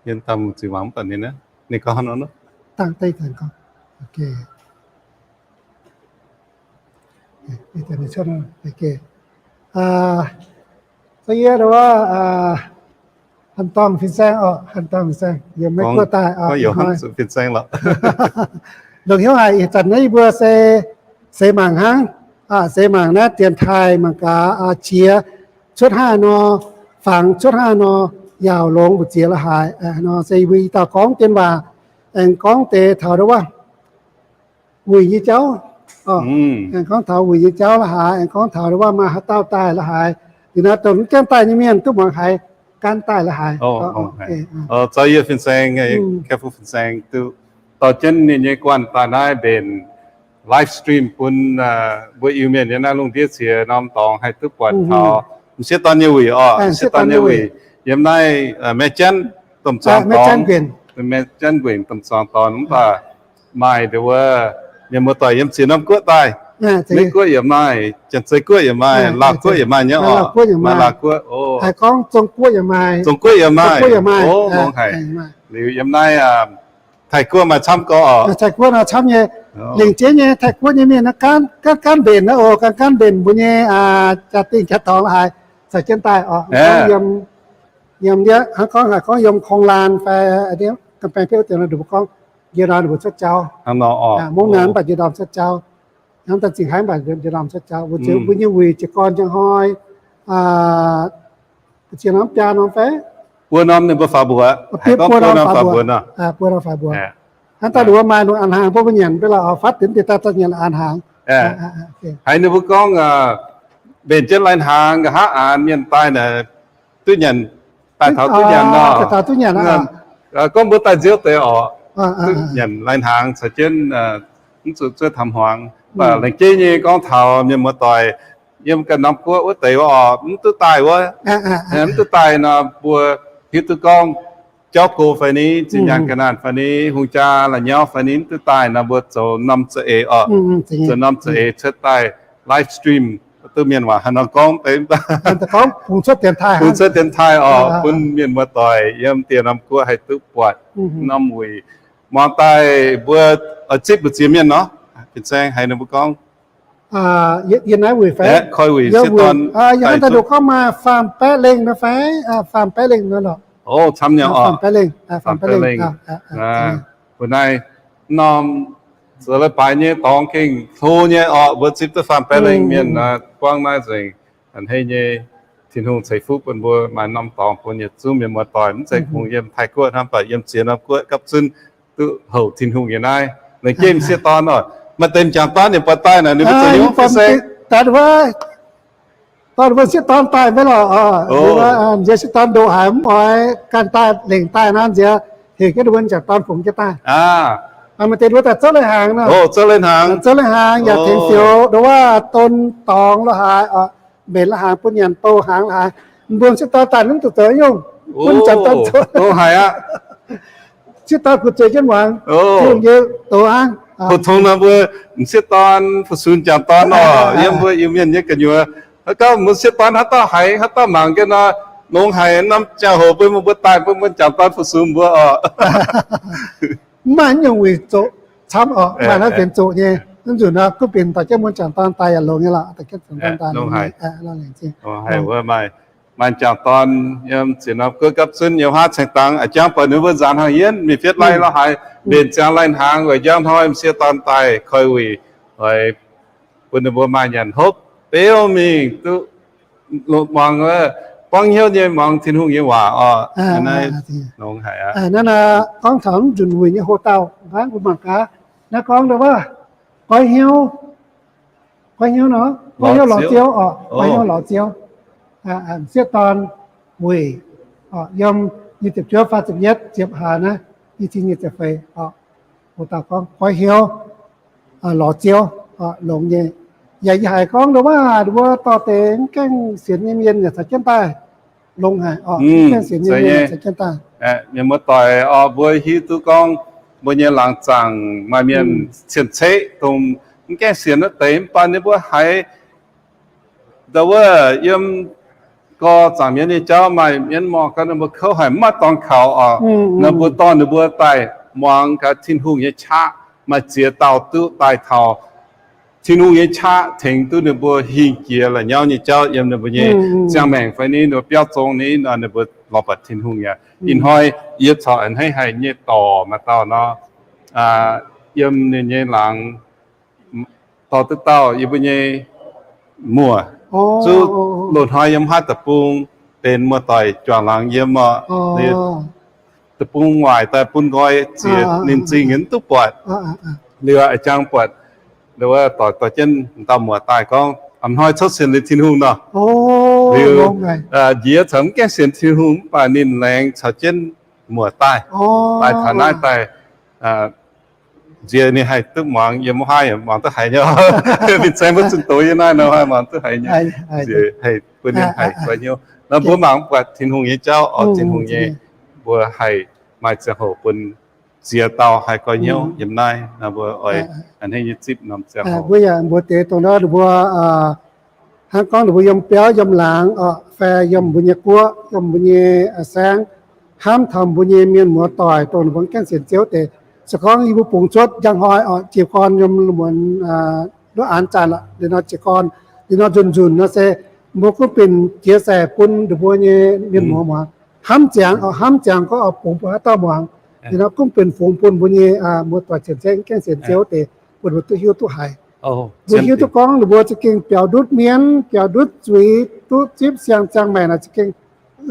Yiem daaih mv ziux wangc mv baac ninh, ninh gorngv haaix nor? Za'gengh wuov, han dorngh fin-saeng oc, han dorngh fin-saeng, yiem Meiv Guoqv daaih oc, fin-saeng lorqc. Longc hnyouv haic ih zanc naaiv yie mbuo se seix mangc hnangv, seix mangc naaiv dienx taaih mangc gaax qiex cuotv hnangv haaix nor, fangx cuotv hnangv haaix nor, yaauc longx mbu'ziex la'haaix nor, se yie mbuo i dauh gorngv dien waac, aengx gorngv deix taux wuov wuic nyei jauv, aengx gorngv taux wuic nyei jauv la'haaix, aengx gorngv taux wuov maaih haaix dauh daaih la'haaix, liuz naaiv dongh mv gaengh daaih nyei mienh duqv muangx haiz gaanv daaih la'haaix. Zauv yie fin-saeng, Kepfu fin-saeng duqv dorh jienv ninh nyei guanh daaih naaiv mbenc live stream bun mbuo Iu-Mienh nyei naaiv lungh ndiev ziex norm dorngx haih duqv buatc taux m'sieqv dorn nyei wuic oc, m'sieqv dorn nyei wuic yiem naaiv Maeqv Janv domh zuangx dorngx, Maeqv Janv nquenc domh zuangx dorngx mv baac maaih nduov wuov mienh muoz-doic yiem ziex norm guoqv daaih. Meiv Guoqv yaac maaih, Janx-Zei Guoqv yaac maaih, Laauh Guoqv yaac maaih nyei oc, maaih Laauh Guoqv, Zong Guoqv yaac maaih, Zong Guoqv yaac maaih, longx haic. Liuz yiem naaiv Taiv Guoqv maaih camv gorx oc. Taiv Guoqv nor camv nyei. Lengc jeiv nyei Taiv Guoqv nyei mienh naaiv gaanv gaanv mbenc naaiv oc, gaanv gaanv mbenc mbuo nyei jaa-dingh jaa-dorngx la'haaix caux jienv daaih oc. Yiem, yiem ndiev hnangv gorngv haiz gorngv yiem Kong Lan fai ga'baeng biouv deix nor, ninh mbuo gorngv njiec ndorm ninh mbuo cuotv jauv. Mungv naaic mv baac njiec ndorm cuotv jauv. Hnamv daaih zingh haiv mv baac njiec ndorm cuotv jauv. Mbuo nyei wuic jiez gorn njang hnoi, ziex norm biaa norm fai buo norm ninh mbuo faaux mbuox, buo norm faaux mbuox, buo norm faaux mbuox. Hnangv daaih ninh mbuo maaih lungh a'hnaangx bun mbuo nyanc, mv baac la'faatv deix daaih nyanc a'hnaangx. Haiz ninh mbuo gorngv mbenc jienv lai-hnaangx nqa'haav aanx mienh daaih naaic duqv nyanc, daaih taux duqv nyanc nor. Gorngv mbuo daaih nziouv deix oc, duqv nyanc lai-hnaangx caux jienv mv zuqc zuov taux hmuangx. Mv baac laengz jeiv nyei gorngv taux mienh muoz-doic yiem ganh norm guoqv wuov deix wuov oc, mv duqv daaih wuov, mv duqv daaih nor mbuo hiuv duqv gorngv jauv go fai ni, zinh nyaanh ga'naanh fai ni, hungh jaa la'nyauv fai ni, mv duqv daaih nor mbuo zoux norm za'eix oc, zoux norm za'eix cuotv daaih live stream duqv mienh waac haaix nor gorngv deix, bungx cuotv dienx taaih oc, bun mienh muoz-doic yiem diex norm guoqv haih duqv buatc norm wuic. Muangx daaih mbuo oix zipv mbu'ziex mienh nor, fin-saeng haiz ninh mbuo gorngv yiem naaiv wuic fai, koi wuic, sieqv dorn, yiem naaiv daaih nduqc gorngv maaih faam baeqv lengh nor fai, faam baeqv lengh nor lorqc. O, camv nyei oc, faam baeqv lengh. Mbuo naaiv norm zoux leiz-baaix nyei dorngx gengh hlo nyei oc, mbuo zipv duqv faam baeqv lengh mienh buangv naaiv nzengc. A'hneiv nyei, Tin-Hungh ceix fuqv bun mbuo maaih norm dorngx bun yietc zungv mienh muoz-doic, mv zeiz kungx yiem Taiv Guoqv hnangv, mv baac yiem ziex norm guoqv gapv zunv duqv houc Tin-Hungh nyei naaiv. Laengz jeiv m'sieqv dorn oc, maaih deix m'jangc dorn yaac buatc daaih naaic, ninh mbuo zoux hnyouv fin-saeng. Dorh ninh mbuo m'sieqv dorn daaih maiv lorqc oc. Nziex m'sieqv dorn ndoqc haic mv oix ganh daaih lengc daaih naaiv nziex, heuc jienv ninh mbuo m'jangc dorn fungx jienv daaih. Maaih deix ninh mbuo daaih zouv lai-hnaangx nor. Zouv lai-hnaangx, zouv lai-hnaangx yaac tengx fioux nduov wuov don dorngx la'haaix oc, mbenc la'hnaangx bun nyanc, bouh hnaangx la'haaix. Mbuo m'sieqv dorn daaih mv duqv zoux nyungc, bun m'jangc dorn zoux. M'sieqv dorn kuh zueiz jienv muangx, Tin-Hungh nyei doz hnangv. Pu-tong nor mbuo m'sieqv dorn fu-sux m'jangc dorn oc, yiem mbuo Iu-Mienh nyei gu'nyuoz. Gauh mbuo m'sieqv dorn haaix dauh haiz, haaix dauh mangc jienv nor, longx haic. Norm ziangh hoc bun mbuo daaih, bun mbuo m'jangc dorn fu-sux mbuo oc. Mv maaih nyungc wuic zoqc camv oc, maaih naaiv fienx zoqc nyei. Mv nzunc nor, gunv binc dorh jienv mbuo m'jangc dorn daaih yaac longx nyei lorqc. Longx haic. Maaih m'jangc dorn yiem ziex norm guoqv gapv zunv, yiem haav caeng dangx, a'jangv buatc ninh mbuo nzaanx hnangv hiev, mingh fietv lai lo haaix, mbenc ziangx lai-hnaangx weic njang hnoi m'sieqv dorn daaih koi wuic, oix bun ninh mbuo maaih nyanc hopv beu mingh duqv muangx, buangv hnyouv nyei muangx Tin-Hungh nyei waac oc. Naaiv nor gorngv taux mv nzunc wuic nyei hoc-dauh hnangv, mbuo mangc gaax. Naaiv gorngv wuov, goiv hnyouv, goiv hnyouv nor, goiv hnyouv lorz Ziouv oc, goiv hnyouv lorz Ziouv. M'sieqv dorn wuic, yiem nyic ziepc juov, faah ziepc yietv, ziepc haaix naaiv, i cin nyic ziepc feix oc. Hoc-dauh gorngv goiv hnyouv lorz Ziouv, longx nyei. Yaac yie haiz gorngv nduov wuov, mbuo dorh deix mv gaengh sienx nyei mienh yaac caux jienv daaih. Longx haic oc, mv gaengh sienx nyei mienh yaac caux jienv daaih. Mienh muoz-doic oc, mbuo hiuv duqv gorngv mbuo nyei laangz zaangc maaih mienh cien-ceqv dongh mv gaengh sienx wuov deix, mv baac ninh mbuo haiz ndau wuov yiem Gorx zaangc mienv nyei jauv maaih mienv mangc gaax ninh mbuo kouv haic, mv maaih dorngx kaux oc. Ninh mbuo dorh ninh mbuo daaih muangx gaax Tin-Hungh nyei qaqv, maaih ziex dauh duqv daaih taux Tin-Hungh nyei qaqv tengx duqv ninh mbuo hingh jiex la'nyauv nyei jauv yiem ninh mbuo nyei ziangh maengc fai ninh mbuo biauv zong ni nor, ninh mbuo lorz buatc Tin-Hungh aqv. Ih hnoi yie corc a'hneiv haic nyei dorc maaih dauh nor, yiem ninh nyei laangz dorh duqv dauh yie mbuo nyei muoc. Zuqc loz-hnoi yiem haav deic-bung benx muoz-doic juangc laangz yiem oc. Deic-bung waaic daaih bun nqoi ziex ninh zingh nyei mv duqv buatc. Liuz a'jang buatc wuov dorh jienv dauh muoc daaih gorngv, a'hnoi cov sienx liuz Tin-Hungh nor. Liuz njiec caux mv gaengh sienx Tin-Hungh mv baac ninh laengz caux jienv muoc daaih, daaih taux naaiv daaih nziex ninh haih duqv muangx yiem wuov haav, muangx duqv haiz nyei. Fin-saeng mbuo zunh doz yiem naaiv nor haih muangx duqv haiz nyei. Nziex haih bun ninh haih goiv hnyouv. Nor mbuo mangc buatc Tin-Hungh nyei jauv oc, Tin-Hungh nyei, mbuo haih maaih ziangh hoc bun ziex dauh haih goiv hnyouv yiem naaiv. Nor mbuo oix a'hneiv nyei zipv norm ziangh hoc. Mbuo yaac mbuox deix dongh naaiv ninh mbuo hnangv gorngv ninh mbuo yiem biauv yiem laangz oc, fai yiem mbuo nyei guoqv, yiem mbuo nyei saengv, hnamv taux mbuo nyei mienh muoz-doic dongh ninh mbuo mv gaengh sienx Ziouv deix. Se gorngv yie mbuo bungx cuotv njang hnoi oc, jiez gorn yiem muonz luov aanx zanc lorqc, liuz nor jiez gorn, liuz nor nzunc nzunc nor se mbuo gunv binc jiex saic bun ninh mbuo nyei mienh muoz muangx. Hnamv ziangx oc, hnamv ziangx gorngv oix bungx bun haaix dauh muangx. Liuz nor gunv binc fungx bun mbuo nyei muoz-doic cien-ceqv mv gaengh sienx Ziouv deix, bun mbuo duqv hiuv duqv haiz. Mbuo hiuv duqv gorngv ninh mbuo za'gengh biaux ndutv mienv, biaux ndutv zuiz, duqv zipv siang-ziangh maengc naaic za'gengh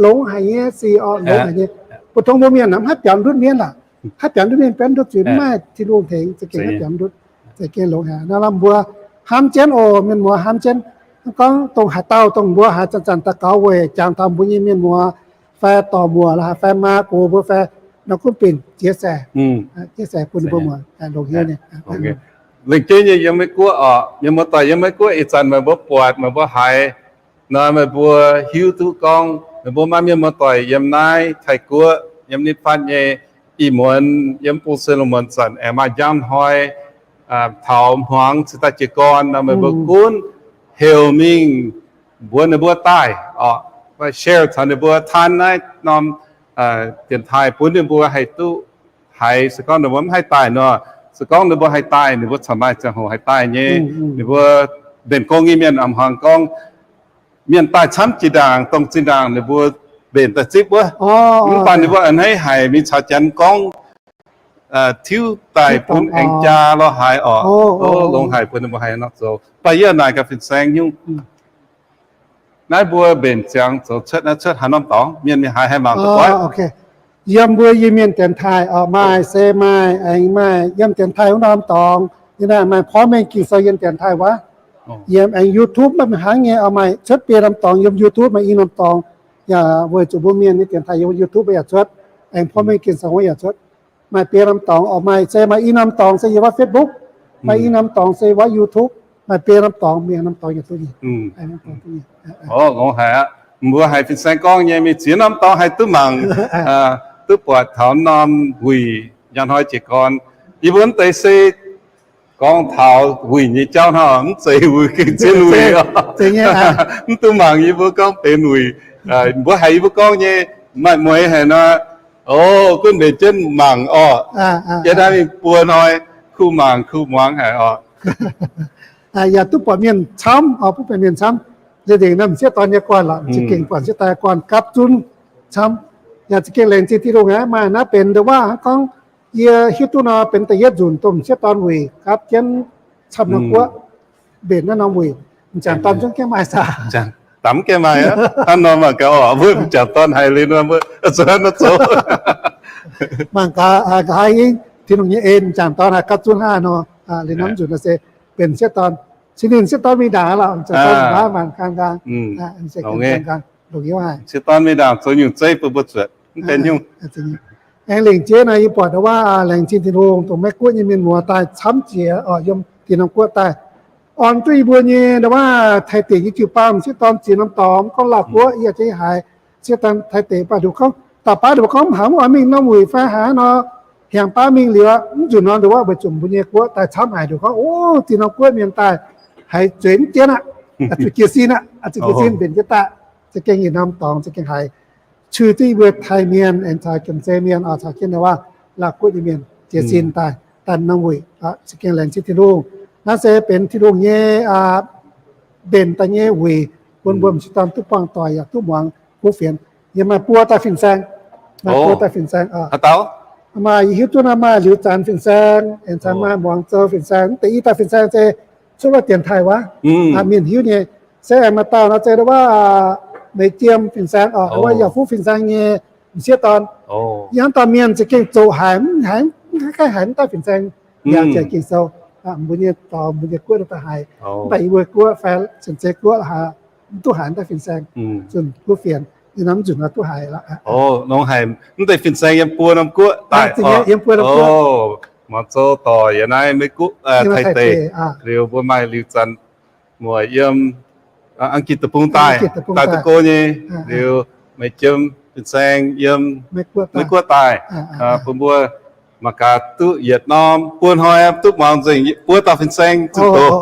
longx haic nyei sic oc, longx haic nyei. Mbuo dongh mbuo mienh mv haih biaux ndutv mienv aqv. Haih biaux ndutv mienv, biaux ndutv zuiz mv maaih Tin-Hungh tengx, za'gengh haih biaux ndutv, za'gengh longx haic. Nor lamh mbuo hnamv jienv oc, mienh muoz hnamv jienv. Gorngv dongh haaix dauh dongh mbuo haaix zanc-zanc daux gaux weic jangx taux mbuo nyei mienh muoz fai dorc muoc la'haaix fai maa gox mbuo fai nor gunv binc jiex saic, jiex saic bun ninh mbuo muangx longx haic nyei. Lengc jeiv nyei yiem Meiv Guoqv oc, mienh muoz-doic yiem Meiv Guoqv ih zanc meih mbuo buatc, meih mbuo haiz nor, meih mbuo hiuv duqv gorngv meih mbuo maaih mienh muoz-doic yiem naaiv Taiv-Guoqv, yiem nitv fatv nyei, ih muonz yiem bung se lungh muonz zanc aengx maaih njang hnoi taux hmuangx cingx daaih jiez gorn nor, meih mbuo gunv heuc mingh mbuox ninh mbuo daaih oc, share caux ninh mbuo taan naaiv norm dienx taaih bun ninh mbuo haih duqv haiz. Se gorngv ninh mbuo mv haih daaih nor, se gorngv ninh mbuo haih daaih, ninh mbuo corc maaih ziangh hoc haih daaih nyei. Ninh mbuo mbenc gong nyei mienh a'hmuangx gorngv mienh daaih camv jiex ndaangc, dongh zinh ndaangc ninh mbuo mbenc daaih zipv wuov. Mv baac ninh mbuo a'hneiv haic mingh caux Janx gorngv, tiuv daaih bun aengx jaa lorh haaix oc. Longx haic bun ninh mbuo haiz nor zoux. Mv baac yie naaic gaax fin-saeng nyungc, naaiv mbuo mbenc ziangx zoux cuotv naaiv cuotv haaix norm dorngx, mienh mingh haaix haih mangc duqv oc? Yiem mbuo Iu-Mienh dienx taaih oc, maaih se maaih aengx maaih yiem dienx taaih wuov norm dorngx. Yiem naaiv maaih porv mengh Ging-Sou yiem dienx taaih wuov. Yiem aengx YouTube maiv hnangv nyei oc, maaih cuotv biei norm dorngx yiem YouTube, maaih i norm dorngx. Yaac weic zuqc mbuo mienh nyei dienx taaih yiem YouTube yaac cuotv, aengx porv mengh Ging-Sou wuov yaac cuotv. Maaih biei norm dorngx oc, maaih se maaih i norm dorngx se yiem wuov Facebook, maaih i norm dorngx se wuov YouTube, maaih biei norm dorngx, mienh norm dorngx yaac duqv nyei. Longx haic aqv. Mbuo haiz fin-saeng gorngv nyei mingh ziex norm dorngx haih duqv mangc, duqv buatc taux norm wuic njang hnoi jiez gorn. Yie mbuo mv deix se gorngv taux wuic nyei jauv hnangv, mv zeiz wuic gengh zien wuic. Mv duqv mangc yie mbuo gorngv benx wuic. Mbuo haiz yie mbuo gorngv nyei maaih mueiz haic nor, o, gunv mbenc jienv mangc orqc. Jiex daaih mingh buo hnoi kuh mangc kuh muangx haic orqc. Yaac duqv buatc mienh camv oc, duqv buatc mienh camv. Zinh nzengc naaiv m'sieqv dorn nyei guanh lorqc, za'gengh buatc m'sieqv dorn nyei guanh gapv zunv camv. Yaac za'gengh laengz zingh Tin-Hungh aqv, maaih naaiv benx nduov waac hnangv gorngv yie hiuv duqv nor benx da'yietv nzunc dongh m'sieqv dorn wuic gapv jienv camv norm guoqv mbenc naaiv norm wuic. M'jangc dorn zungv gaengh maaih saah? Damv gaengh maaih aqv. Hnangv nor mangc gaax oc, mbuo m'jangc dorn haiz liuz nor mbuo zuqc hnangv nor zoux. Mangc gaax, nqa'haav hingv Tin-Hungh nyei en, m'jangc dorn haih gapv zunv hnangv nor, liuz norm nzunc nor se benx m'sieqv dorn. Cin ninh m'sieqv dorn mingh ndaangc aqv lorqc, m'jangc dorn mangc gaax, m'jangc dorn gaax, longc hnyouv haic. M'sieqv dorn mingh ndaangc zoux nyungc zeiv bun mbuo zuotc, mv benx nyungc. Aengx lengc jeiv nor yie buatc wuov laengz zingh Tin-Hungh dongh Meiv Guoqv nyei mienh muoz daaih camv jiex oc, yiem Diex Norm Guoqv daaih orn duqv yie mbuo nyei wuov Taiv deic nyei jiu-baang m'sieqv dorn ziex norm dorngx, gorngv Lauv Guoqv yie jienv haiz m'sieqv dorn Taiv deic, mv baac nduqc gorngv da'baav ninh mbuo gorngv mv haiz mv oix mingh norm wuic fai haaix nor, hiaangx baav mingh liuz, mv nzunc nor nduqc wuov weic zuqc mbuo nyei guoqv daaih camv haic, nduqc gorngv, o, Diex Norm Guoqv mienh daaih haiz zueiz mv jienv aqv, zuqc jiez sin aqv, zuqc jiez sin mbenc jienv daaih. za'gengh yietc norm dorngx za'gengh haiz cui duqv yie mbuo Taiv mienh aengx caux Janx-Zei mienh oc, caux jienv naaiv waac Laauv Guoqv nyei mienh jiez sin daaih, daaih norm wuic, za'gengh laengz zingh Tin-Hungh. Naaiv se benx Tin-Hungh nyei mbenc daaih nyei wuic, bun mbuo m'sieqv dorn duqv buangh doic yaac duqv muangx kuv fienx. Yie maaih buo dauh fin-saeng, maaih buo dauh fin-saeng oc. Maaih, yie hiuv duqv naaiv maaih Liuz Zanx fin-saeng, aengx caux maaih Muangz Zou fin-saeng. Mv deix i dauh fin-saeng se cuotv wuov dienx taaih wuov, mienh hiuv nyei. Se aengx maaih dauh nor se wuov Meix Jiem fin-saeng oc, wuov Yauh Fuqv fin-saeng nyei m'sieqv dorn. Yie hnamv dauh mienh za'gengh zoqc haic, mv haiz, mv gaengh haiz mv dauh fin-saeng yaac jiex Ging-Sou. Mbuo nyei dorngx, mbuo nyei guoqv daaih haiz, mv baac yie mbuo guoqv fai Janx-Zei guoqv haiz, mv duqv haiz mv dauh fin-saeng zunh kuv fienx, yie hnamv mv nzunc nor duqv haiz lorqc. Longx haic, mv deix fin-saeng yiem buo norm guoqv daaih, yiem buo norm guoqv. Muangz Zou dorc yiem naaiv Meiv Guoqv, Taiv deic. Liuz mbuo maaih Liuz Zanx muoc yiem Ang^gitv deic-bung daaih, daaih duqv go nyei. Liuz Meix Jiem fin-saeng yiem Meiv Guoqv daaih. Bun mbuo mangc gaax duqv yietc norm buo hnoi duqv muangx nzengc buo dauh fin-saeng zunh doz.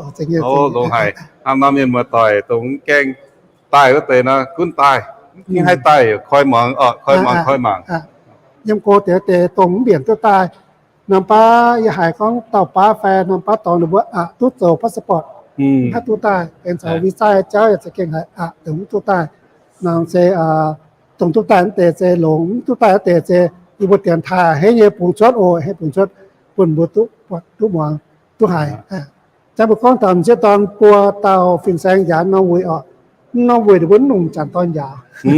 Longx haic. Hnangv norm mienh muoz-doic dongh mv gaengh daaih wuov deix nor gunv daaih, mv haih daaih yaac koi muangx oc, koi muangx koi mangc. Yiem go deix deix dongh mv mbienc duqv daaih. Norm baav yie haiz gorngv dauh baav fai norm baav dorngx ninh mbuo aqc duqv zoux passport, mv haih duqv daaih, aengx caux visa jauv yaac za'gengh haiz aqc dongh mv duqv daaih. Nor se dongh duqv daaih wuov deix se longx, mv duqv daaih wuov deix se yie mbuo dienx taaih henv nyei bungx cuotv oc, henv bungx cuotv bun mbuo duqv, duqv muangx, duqv haiz. Jangx mbuo gorngv taux m'sieqv dorn buo dauh fin-saeng njaaux norm wuic oc. Norm wuic ninh mbuo mv longc m'jangc dorn njaaux. Mv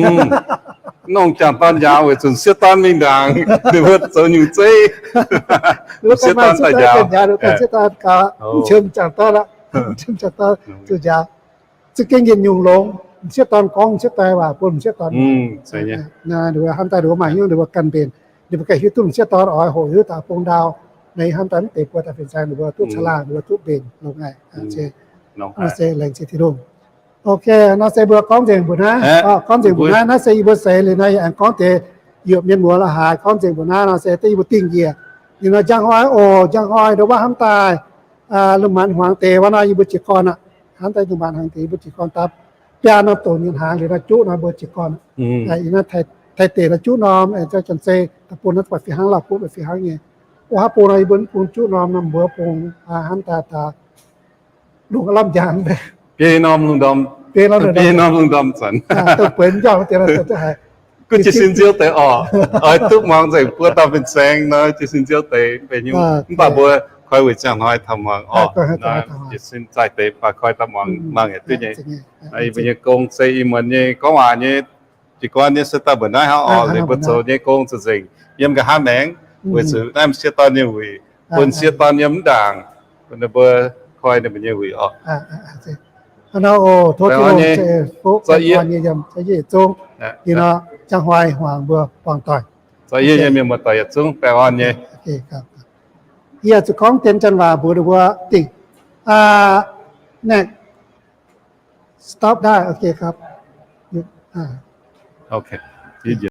longc m'jangc dorn njaaux weic zuqc m'sieqv dorn mingh ndaangc, ninh mbuo zoux nyungc zeiv. M'sieqv dorn daaih njaaux, m'sieqv dorn gaux, mv qiemx m'jangc dorn aqv, mv qiemx m'jangc dorn zuqc njaaux. Za'gengh yietc nyungc longx, m'sieqv dorn gorngv m'sieqv dorn waac bun m'sieqv dorn. Ninh mbuo hnamv daaih ninh mbuo maaih hnyouv ninh mbuo ganh mbenc, ninh mbuo ganh hiuv duqv m'sieqv dorn oix hoqc hiuv taux bung ndau. Naaiv hnamv daaih mv deix buo dauh fin-saeng ninh mbuo duqv caangh laangh, ninh mbuo duqv mbenc longx haic. Nor se laengz zingh Tin-Hungh. Ok, nor se mbuo gorngv nzengc mbuo naaiv, gorngv nzengc mbuo naaiv. Naaiv se yie mbuo seix liuz nor yie aengx gorngv deix yietc mienh muoz la'haaix gorngv nzengc mbuo naaiv nor se dengv yie mbuo dingh njiec. Liuz nor njang hnoi oc, njang hnoi ndongc wuov hnamv daaih lungh maanz hmuangx deix wuov nor yie mbuo jiez gorn aqv. Hnamv daaih lungh maanz hmuangx deix yie mbuo jiez gorn dapv biaa norm doqc nyei hnaangx liuz nor juqv nor mbuo jiez gorn aqv. Naaiv Taiv deic nor juqv norm, Janx-Zei deic-bung nor baac fih hnangv, Laauv Guoqv fih hnangv nyei. O, haaix bung nor yie mbuo mv bung juqv norm nor mbuo bung hnamv daaih daaih lungh lamh njang, biei norm lungh ndorm, biei norm lungh ndorm zanc, dongh bueix mv njormh deix nor dongh duqv haiz. Gunv jiez sin nziouv deix oc. Oix duqv muangx nzengc buo dauh fin-saeng nor jiez sin nziouv deix mv benx nyungc. Mv baac mbuo koi weic ziangh hnoi taux muangx oc. Jiez sin zaih deix mv baac koi daaih muangx mangc yaac duqv nyei. Yie mbuo nyei gong se ih muonz nyei gorngv waac nyei jiez gorn nyei se daaih mbuoqc naaiv hnangv oc. Liuz mbuo zoux nyei gong za'gengh yiem nqa'haav maengx weic zuqc naaiv m'sieqv dorn nyei wuic, bun m'sieqv dorn yiem mv ndaangc, bun ninh mbuo koi ninh mbuo nyei wuic oc. Hnangv nor oc, tov Tin-Hungh se fuqv baengh orn nyei yiem za'gengh yietc zungv. Liuz nor, njang hnoi hmuangx mbuo buangh doic. Za'gengh yie nyei mienh muoz-doic yietc zungv baengh orn nyei. Yie zuqc gorngv dien janx waac mbuox ninh mbuo dingc. Next, stop daaih. Ok, ครับ.